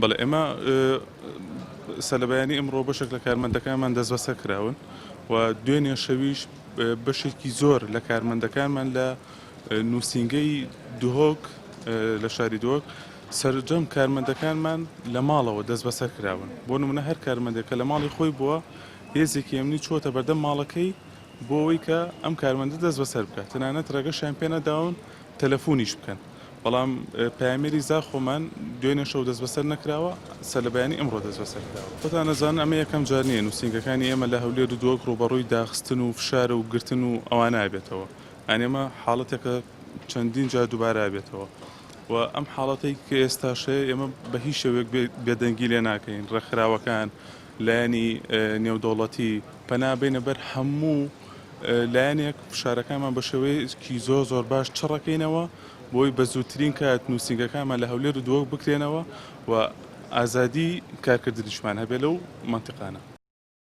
بەڵێ ئێمە سەرلەبەیانی ئەمڕۆ بەشێک لە کارمەندەکانمان دەستبەسەر کراون و دوێنێ شەویش بەشێکی زۆر لە کارمەندەکانمان لە نووسینگەی دهۆک لە شاری دهۆک سەرجەم کارمەندەکانمان لە ماڵەوە دەستبەسەر کراون. بۆ نمونە هەر کارمەندێک کە لە ماڵی خۆی بووە هێزێکی ئەمنی چووەتە بەردەم ماڵەکەی بۆ ئەوەی کە ئەم کارمەندە دەستبەسەر بکات تەنانەت ڕێگەشیان پێ نەداون تەلەفونیش بکەن. بەڵام پەیامێری زاخۆمان دوێنێ شەو دەستبەسەر نەکراوە، سەرلەبەیانی ئەمڕۆ دەستبەسەر کراوە. خۆتان ئەزانن ئەمە یەکەم جار نییە نووسینگەکانی ئێمە لە هەولێر و دهۆک ڕووبەڕووی داخستن و فشار و گرتن و ئەوانە ئەبێتەوە. یانی ئەمە حاڵەتێکە چەندین جار دووبارە ئەبێتەوە و ئەم حاڵەتەی کە ئێستاش هەیە ئێمە بە هیچ شێوەیەک بێدەنگی لێ ناکەین. ڕێکخراوەکان، لایەنی نێودەوڵەتی پەنا بەینە بەر هەموو لایەنێک فشارەکانمان بە شێوەیەکی زۆر زۆر باش چڕەکەینەوە بۆی بە زووترین کات نووسینگەکانمان لە هەولێر و دهۆک بکرێنەوە و ئازادی کارکردنیشمان هەبێ لەو مەنتیقانە.